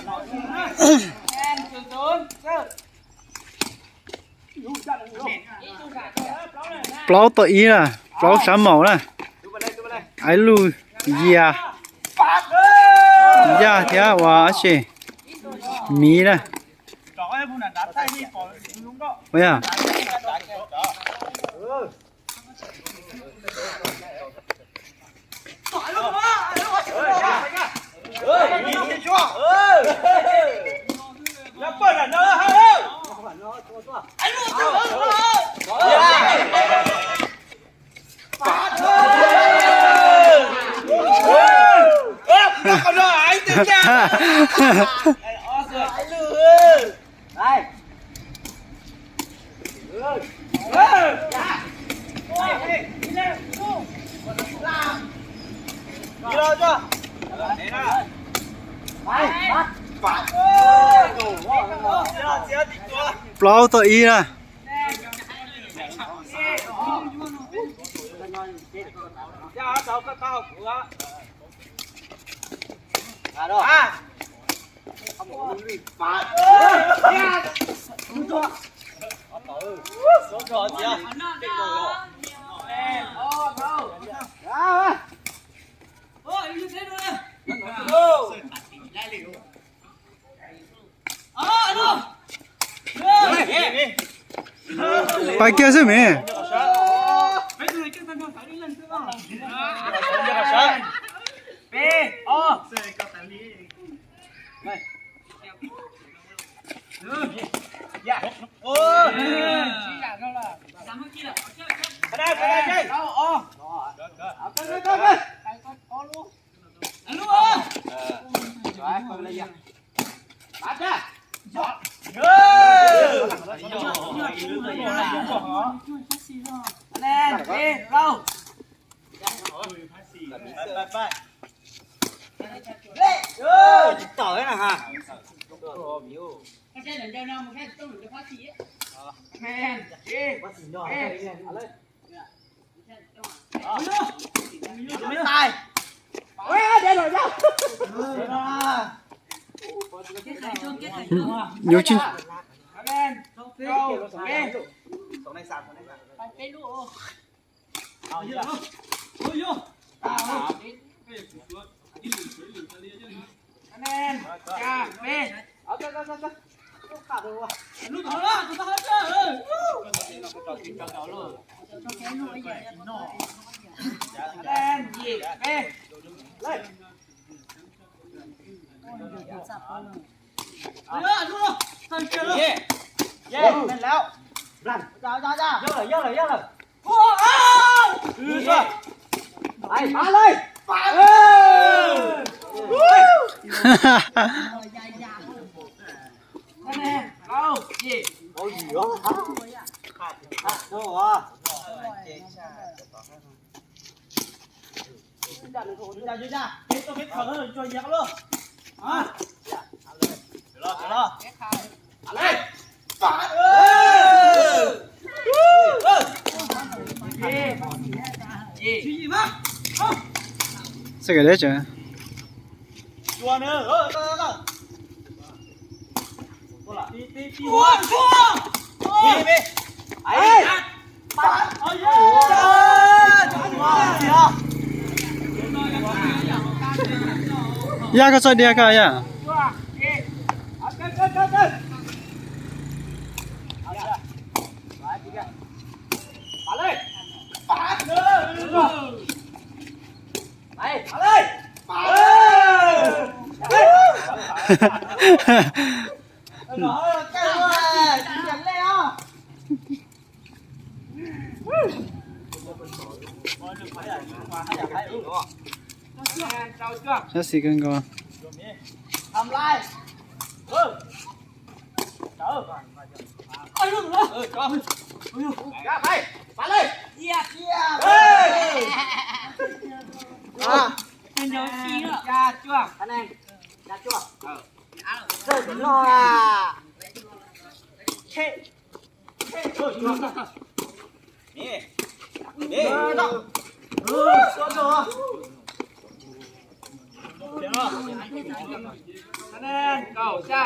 ပျောက်တော့အီးလား၊ ပျောက်စမ်းမောက်လား၊ အဲ့လိုရာ၊ ရာထဲဝါအရှေ့၊ မီးလား၊ ဝဲရ။ ပျောက်တော့အီးလား။ ပႆၵႄႈသိမ့ႉ။ Yak ka sa dia ka ya. Sa si kan ko. ຄະແນນ ເກົ້າ ຈ້າ.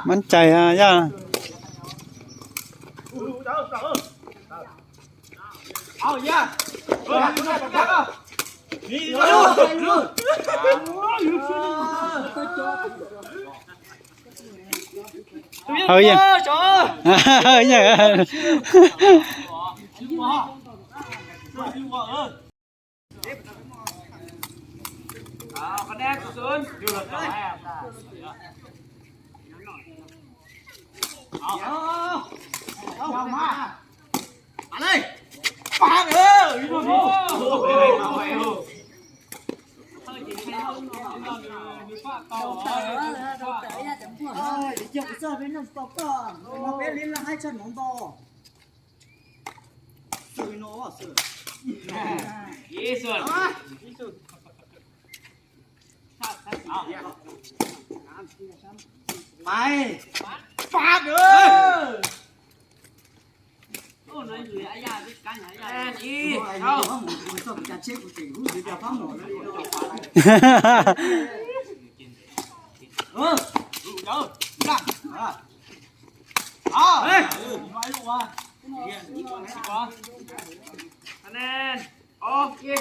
ໝັ້ນໃຈອາຍາ. ເອົາອີ່ຫຍັງ ເອົາອີ່ຫຍັງ. ເອົາຄະແນນສູນ ເອົາ ເອົາ ເອົາ ມາ ມາເລີຍ ປາດ ເອີ ໂອ້ໂຫ. ໄປ ປາດ ເອີ. ຄະແນນ ອອກ ເຢ້.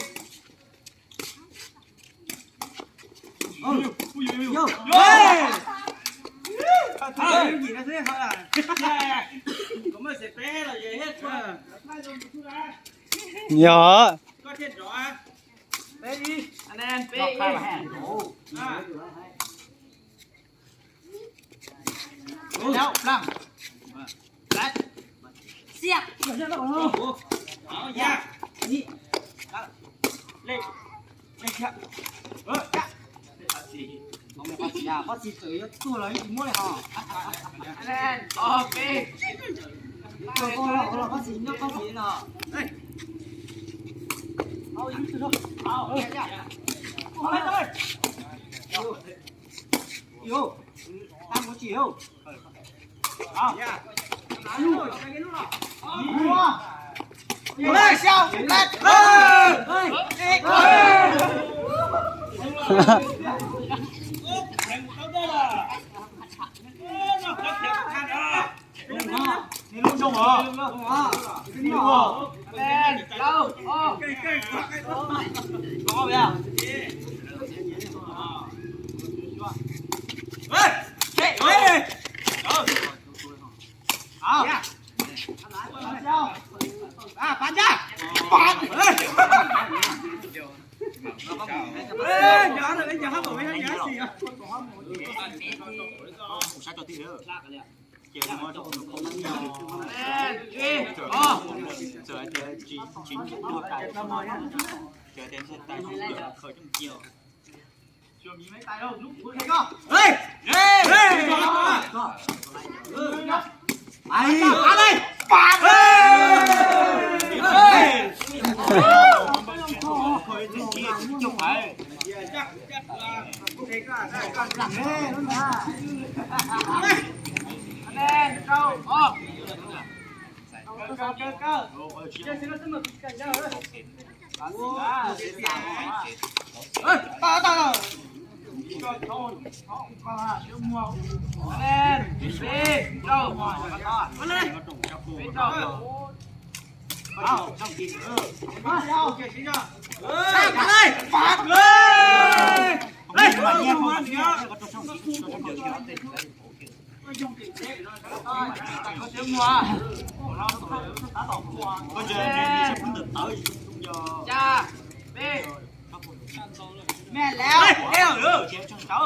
ແມ່ນແລ້ວ ແລ້ວເດີ ເຈົ້າ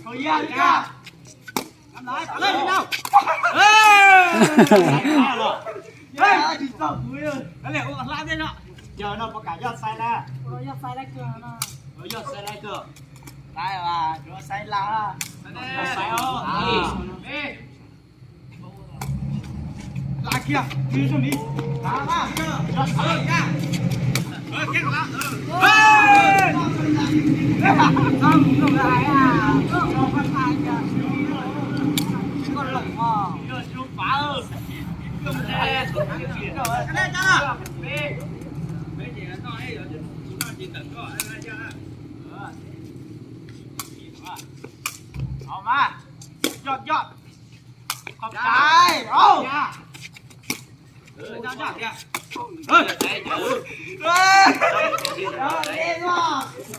ເຂົາຢາກກະ ທຳລາຍ ເລີຍເນາະ ເອີ ເອີ ທີ່ຊອບກູເອີ ນັ້ນແຫຼະ ໂອ້ ລາດເດ້ເນາະ ເຈົ້າເນາະ ປະກາດຍອດໄຊແລ້ວ ໂອ້ ຍອດໄຊແລ້ວເກີນເນາະ ເອີ ຍອດໄຊແລ້ວເກີນ ໄດ້ວ່າ ຍອດໄຊລາວ ຍອດໄຊ ເອີ ລາກຽງ ຍືນຊ່ວງນີ້ ລາ ລາ ເອີ ເອີ ເກັ່ງລະ ເອີ ເອີ ເອົາມາ ຍອດ ຍອດ ຂອບໃຈ ເອົາ ເອີ ເຈົ້າ ເຈົ້າ ເອີ ເອີ ເຈົ້າ ເຈົ້າ ເຈົ້າ ເຈົ້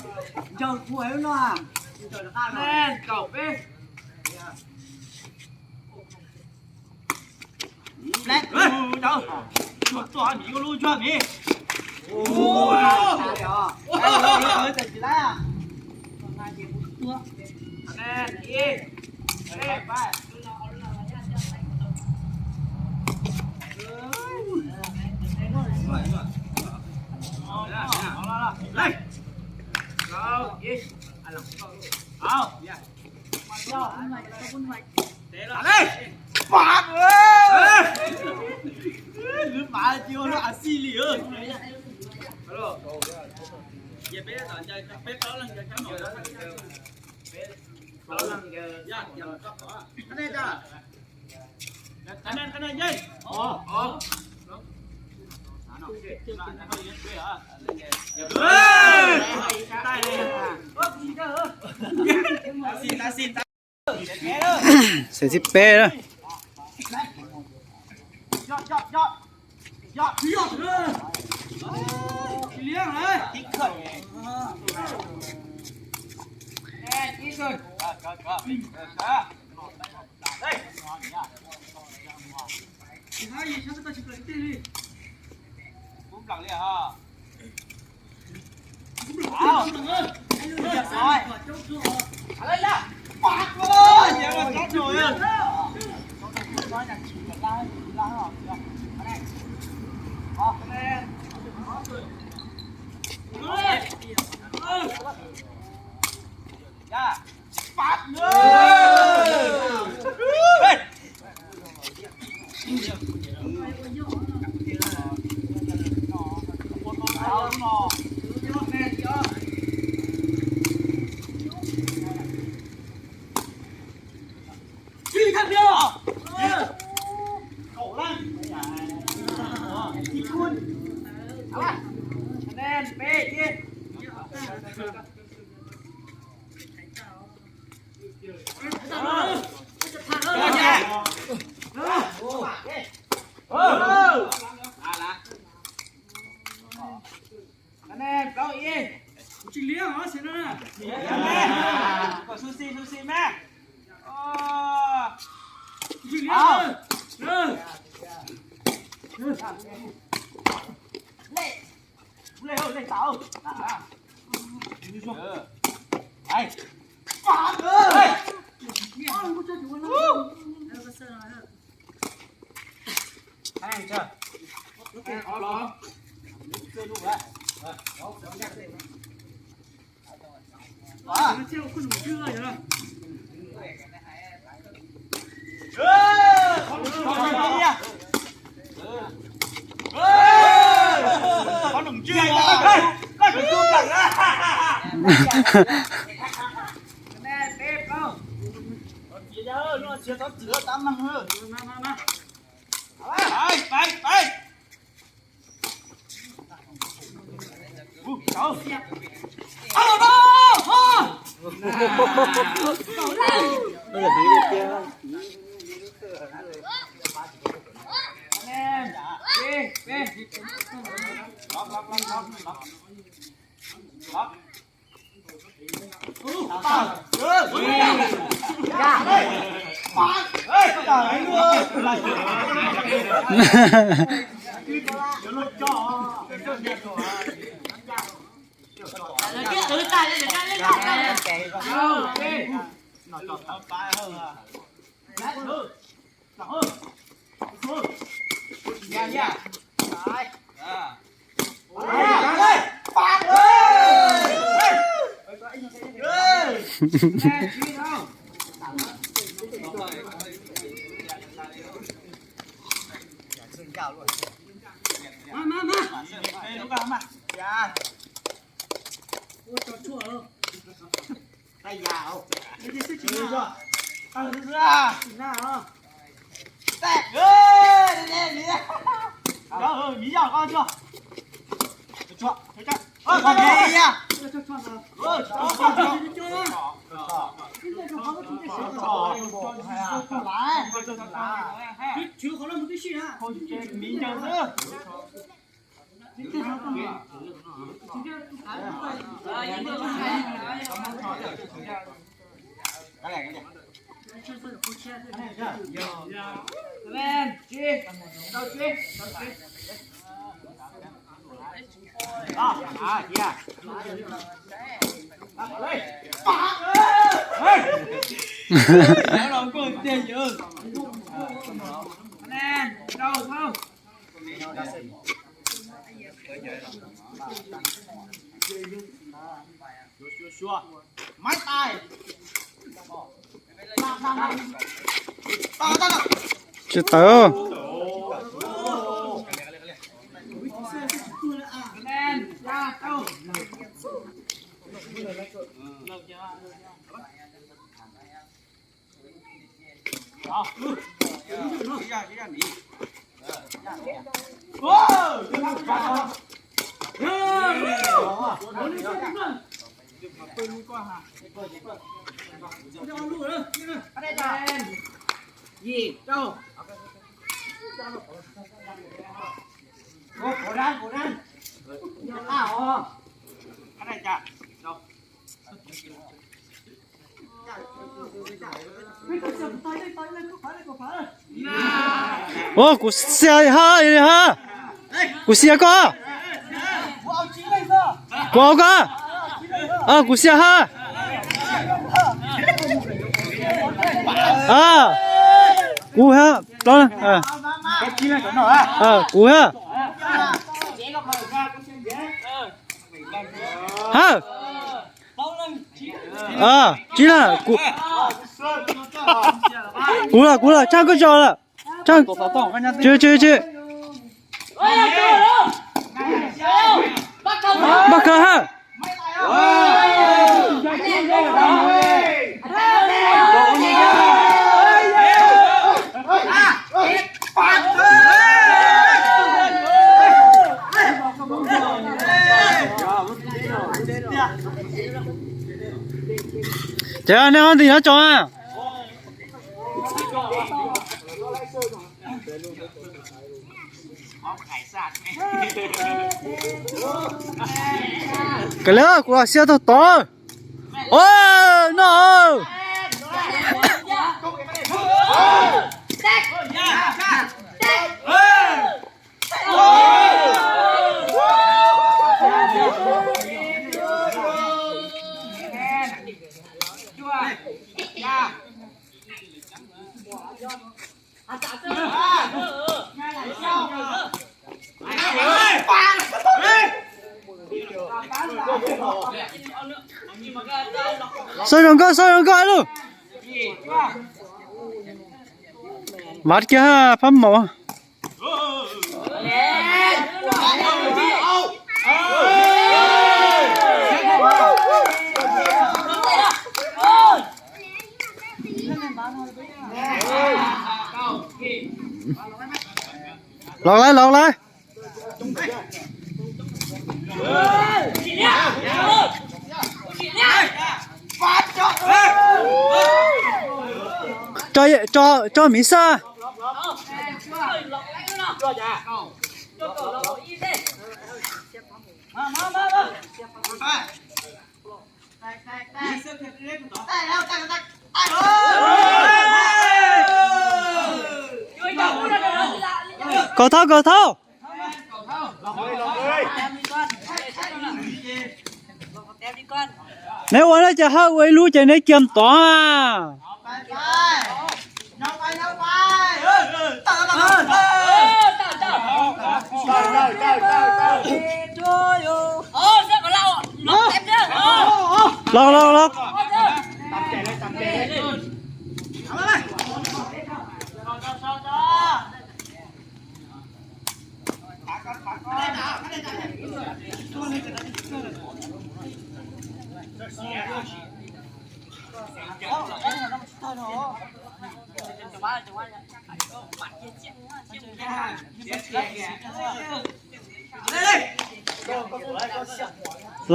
າ ເຈົ້າ ເຈົ້າ ເຈົ້າ ເຈົ້າ ເຈົ້າ ເຈົ້າ ເຈົ້າ ເຈົ້າ ແລະ ເອີ ເຈົ້າ ຈວດຕົວະນີ້ກໍຮູ້ຈວດນີ້ ໂອ້ຍ ຕາຍແລ້ວ ເອີ ເອີ ເອີ ແຕ່ຊິໄດ້ອະ ຄະແນນອີກ ເອີ ໄປ ເອີ ເອົາລະ ເອົາລະ ເອົາອີກ ເອົາ ເອົາ ເລີຍ ປາດເອີຍ ລືມປາດຈິວເນາະ ອາຊີລີເອີຍ ເອີຍ ຕາຍເລີຍ ຕາຍສິນ ຕາຍສິນ ໃສ່ສິບແປດເດີ ຍອດ ຍອດ ຍອດ ຍອດ ຍອດ ເອີ ລ້ຽງເລີຍ ຕິດເກີດ ແອ ຕິດເກີດ ເອີ ເອີ ເອີ ເອີ ເຮີ້ຍ ເອົາ ຮຽບຮ້ອຍ ອະໄລລະ ປາດເລີຍ ປາດເລີຍ ເຮີ້ຍ ຄະແນນເກົ້າອີກ ກູຊິລ້ຽງເອົາຊິນະ ເອີ ກໍຊູຊີ ຊູຊີແມ່ ເອີ ກູຊິລ້ຽງ ເອີ ເອີ ເອີ ເອີ ໄປ. ມາ ມາ ມາ ໂອ້ ຈອດຊົ່ວເອີ ໄດ້ຢາເອົາ ເອີ ແຕກ ເອີ ແນ່ໆ ເອີ ມີຢາກ່ອນ ເອີ ເອີ ເອີ ເອີ ເອີ ເອີ ຈະເຕີ ໂອ້ ກູເສຍຫ້າ ຫ້າ ກູເສຍກວ່າ ກູເອົາກວ່າ ເອີ ກູເສຍຫ້າ ເອີ ກູຫ້າ ຕ້ອງ ເອີ ເອີ ກູຫ້າ ຫ້າ ເອີ ຈີນາ ກູ ກູລະ ກູລະ ຈັ່ງກະຈອກລະ ຈັ່ງ ເຈີ ເຈີ ເຈີ ບັກກະຫ້າ ເຈົ້າແນວນີ້ເນາະ ຈອງ ກະເລີຍ ກູເສຍໂຕໂຕ ໂອ້ຍ ໂນ ຈວ Soi dong kau, soi dong kau lu. Mat kia pam mau. Lok lai, lok lai. ເຈາະ ເຈາະ ເຈາະມີຊາ. ເກົ້າເທົ່າ ເກົ້າເທົ່າ. ໃນວັນນັ້ນຈະຫາເອື້ອຍຮູ້ໃຈໃນກຽມຕອງ. ລັອກ ລັອກ ລັອກ.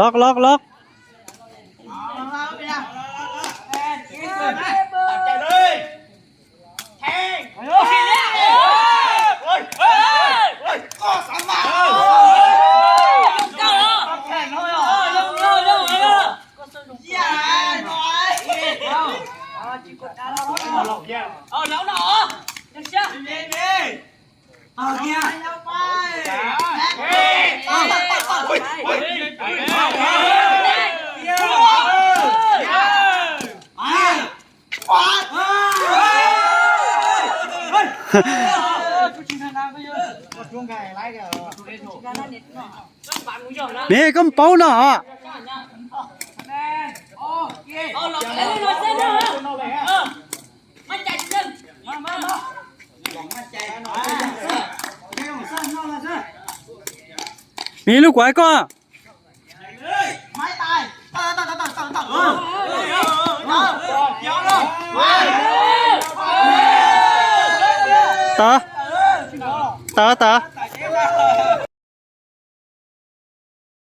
ລັອກ ລັອກ ລັອກ. ແມ່ກຳເປົາເນາະ. ມີລູກໄວ້ກໍ ຕາ ຕາ ຕາ.